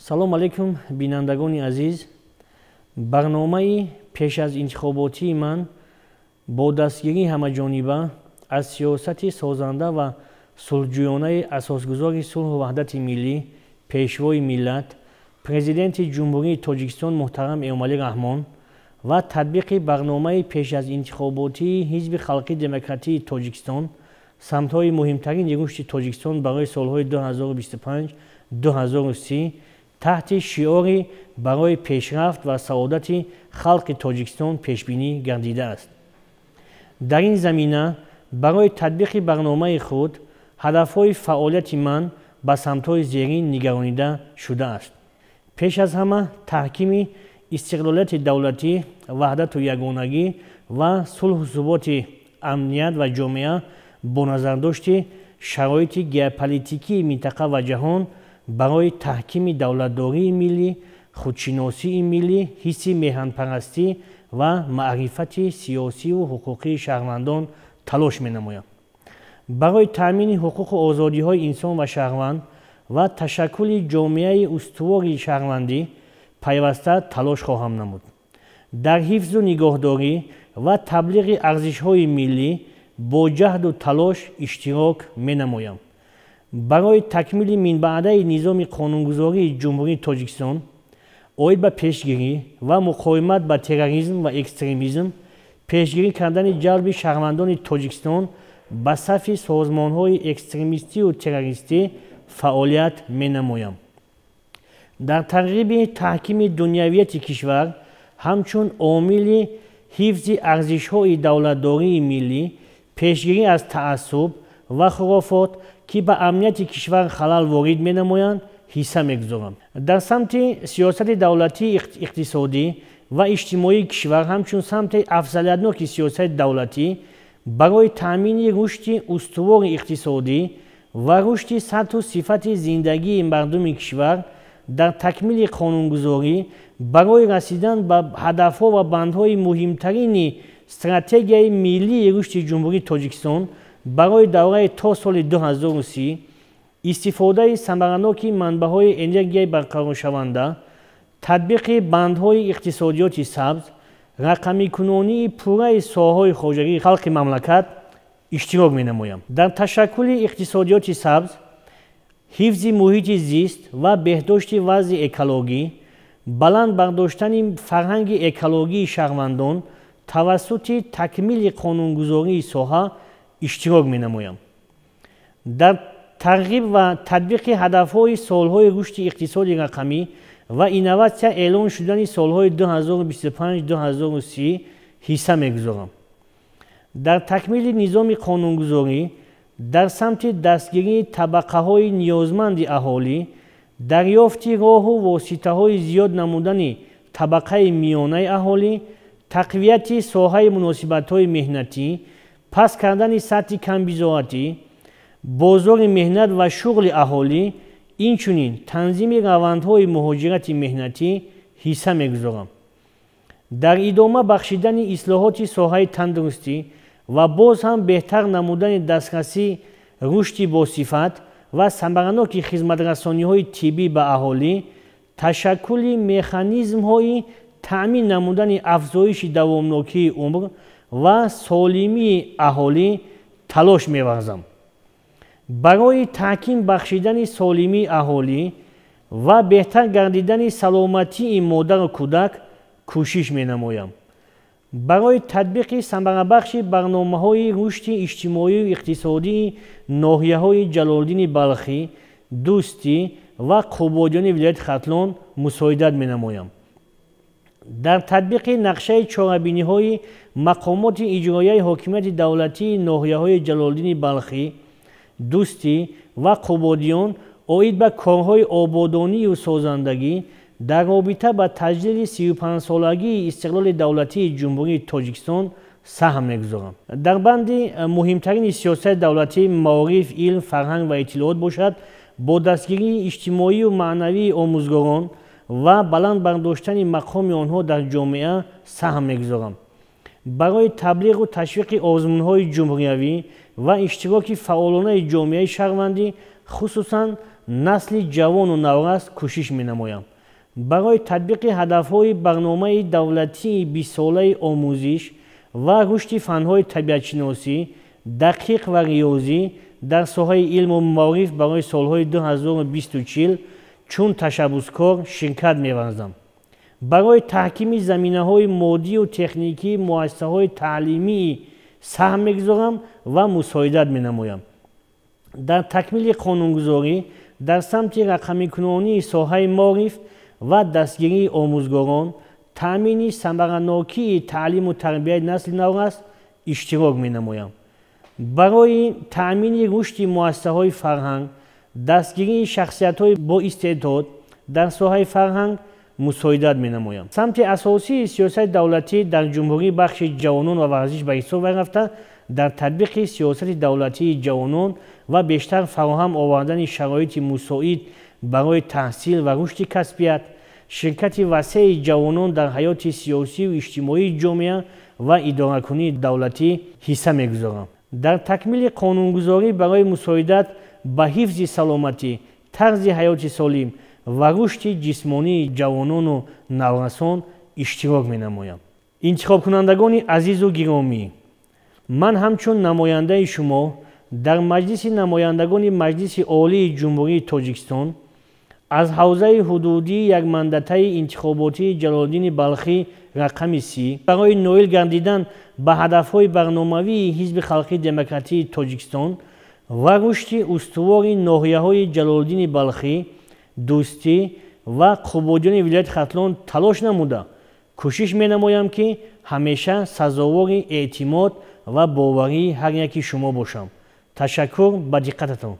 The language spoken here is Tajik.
Салом алейкум, бинандагони азиз. Барномаи пеш аз интихоботии ман бо дастгирии ҳамаҷониба аз сиёсати созанда ва сулҳҷӯёнаи асосгузори сулҳу ваҳдати миллӣ, пешвои миллат, президенти Ҷумҳурии Тоҷикистон муҳтарам Эмомалӣ Раҳмон ва татбиқи барномаи пеш аз интихоботии Ҳизби халқии демократии Тоҷикистон самтҳои муҳимтарини рушди Тоҷикистон барои солҳои 2025-2030 таҳти шиори «Барои пешрафт ва саодати халқи Тоҷикистон» пешбинӣ гардидааст. Дар ин замина барои татбиқи барномаи худ ҳадафҳои фаъолияти ман ба самтҳои зерин нигаронида шудааст. Пеш аз ҳама таҳкими истиқлолияти давлатӣ, ваҳдату ягонагӣ ва сулҳу суботи амният ва ҷомеа бо назардошти шароити геополитикии минтақа ва ҷаҳон барои таҳкими давлатдории миллӣ, худшиносии миллӣ, ҳисси меҳанпарастӣ ва маърифати сиёсиву ҳуқуқии шаҳрвандон талош менамоям. Барои таъмини ҳуқуқу озодиҳои инсон ва шаҳрванд ва ташаккули ҷомеаи устувори шаҳрвандӣ пайваста талош хоҳам намуд. Дар ҳифзу нигоҳдорӣ ва таблиғи арзишҳои миллӣ бо ҷаҳду талош иштирок менамоям. Барои такмили минбаъдаи низоми қонунгузории Ҷумҳурии Тоҷикистон оид ба пешгирӣ ва муқовимат ба терроризм ва экстремизм, пешгирӣ кардани ҷалби шаҳрвандони Тоҷикистон ба сафи созмонҳои экстремистию террористӣ фаъолият менамоям. Дар тарғиби таҳкими дунявияти кишвар ҳамчун омили ҳифзи арзишҳои давлатдории миллӣ, пешгирӣ аз таассуб ва хурофот, ки ба амнияти кишвар халал ворид менамоянд, ҳисса мегузорам. Дар самти сиёсати давлатии иқтисодӣ ва иҷтимоии кишвар ҳамчун самти афзалиятноки сиёсати давлатӣ барои таъмини рушди устувори иқтисодӣ ва рушди сатҳу сифати зиндагии мардуми кишвар дар такмили қонунгузорӣ барои расидан ба ҳадафҳо ва бандҳои муҳимтарини стратегияи миллии рушди Ҷумҳурии Тоҷикистон барои давраи то соли 2030, истифодаи самараноки манбаъҳои энергияи барқароршаванда, татбиқи бандҳои иқтисодиёти сабз, рақамикунонии пурраи соҳаҳои хоҷагии халқи мамлакат иштирок менамоям. Дар ташаккули иқтисодиёти сабз, ҳифзи муҳити зист ва беҳдошти вазъи экологӣ, баланд бардоштани фарҳанги экологии шаҳрвандон тавассути такмили қонунгузории соҳа иштирок менамоям. Дар тарғиб ва татбиқи ҳадафҳои солҳои рушди иқтисоди рақамӣ ва инноватсия эълон шудани солҳои 2025-2030 ҳисса мегузорам. Дар такмили низоми қонунгузорӣ дар самти дастгирии табақаҳои ниёзманди аҳолӣ, дарёфти роҳу воситаҳои зиёд намудани табақаи миёнаи аҳолӣ, тақвияти соҳаи муносибатҳои меҳнатӣ, паст кардани сатҳи камбизоатӣ, бозори меҳнат ва шуғли аҳолӣ, инчунин танзими равандҳои муҳоҷирати меҳнатӣ ҳисса мегузорам. Дар идома бахшидани ислоҳоти соҳаи тандурустӣ ва боз ҳам беҳтар намудани дастрасӣ, рушди босифат ва самараноки хизматрасониҳои тиббӣ ба аҳолӣ, ташаккули механизмҳои таъмин намудани афзоиши давомнокии умр ва солимии аҳолӣ талош меварзам. Барои таҳким бахшидани солимии аҳолӣ ва беҳтар гардидани саломатии модару кӯдак кӯшиш менамоям. Барои татбиқи самарабахши барномаҳои рушди иҷтимоию иқтисодии ноҳияҳои Ҷалолиддини Балхӣ, Дӯстӣ ва Қубодиёни вилояти Хатлон мусоидат менамоям. Дар татбиқи нақшаи чорабиниҳои мақомоти иҷроияи ҳокимияти давлатии ноҳияҳои Ҷалолиддини Балхӣ, Дӯстӣ ва Қубодиён оид ба корҳои ободонию созандагӣ дар робита ба таҷлили 35-солагии истиқлоли давлатии Ҷумҳурии Тоҷикистон саҳм мегузорам. Дар банди муҳимтарини сиёсати давлатӣ маориф, илм, фарҳанг ва иттилоот бошад, бо дастгирии иҷтимоию маънавии омӯзгорон ва баланд бардоштани мақоми онҳо дар ҷомеа саҳм мегузорам. Барои таблиғу ташвиқи озмунҳои ҷумҳуриявӣ ва иштироки фаъолонаи ҷомеаи шаҳрвандӣ, хусусан насли ҷавону наврас кӯшиш менамоям. Барои татбиқи ҳадафҳои барномаи давлатии бистсолаи омӯзиш ва рушди фанҳои табиатшиносӣ, дақиқ ва риёзӣ дар соҳаи илму маориф барои солҳои 2020 чун ташаббускор ширкат меварзам. Барои таҳкими заминаҳои моддию техникии муассисаҳои таълимии саҳм мегузорам ва мусоидат менамоям. Дар такмили қонунгузорӣ дар самти рақамикунонии соҳаи маориф ва дастгирии омӯзгорон, таъмини самаранокии таълиму тарбияи насли наврас иштирок менамоям. Барои таъмини рушди муассисаҳои фарҳанг, дастгирии шахсиятҳои боистеъдод дар соҳаи фарҳанг мусоидат менамоям. Самти асосии сиёсати давлатӣ дар ҷумҳурӣ бахши ҷавонон ва варзиш ба ҳисоб рафта, дар татбиқи сиёсати давлатии ҷавонон ва бештар фароҳам овардани шароити мусоид барои таҳсил ва рушди касбият, ширкати васеи ҷавонон дар ҳаёти сиёсию иҷтимоии ҷомеа ва идоракунии давлатӣ ҳисса мегузорам. Дар такмили қонунгузорӣ барои мусоидат ба ҳифзи саломатӣ, тарзи ҳаёти солим ва рушди ҷисмонии ҷавонону наврасон иштирок менамоям. Интихобкунандагони азизу гиромӣ, ман ҳамчун намояндаи шумо дар Маҷлиси намояндагони Маҷлиси Олии Ҷумҳурии Тоҷикистон аз ҳавзаи ҳудудии якмандатаи интихоботии Ҷалолиддини Балхӣ рақами 30 барои ноил гардидан ба ҳадафҳои барномавии Ҳизби Халқии Демократии Тоҷикистон ва рушди устувори ноҳияҳои Ҷалолиддини Балхӣ, Дӯстӣ ва Қубодиёни вилояти Хатлон талош намуда, кӯшиш менамоям, ки ҳамеша сазовори эътимод ва боварии ҳар яки шумо бошам. Ташаккур ба диққататон.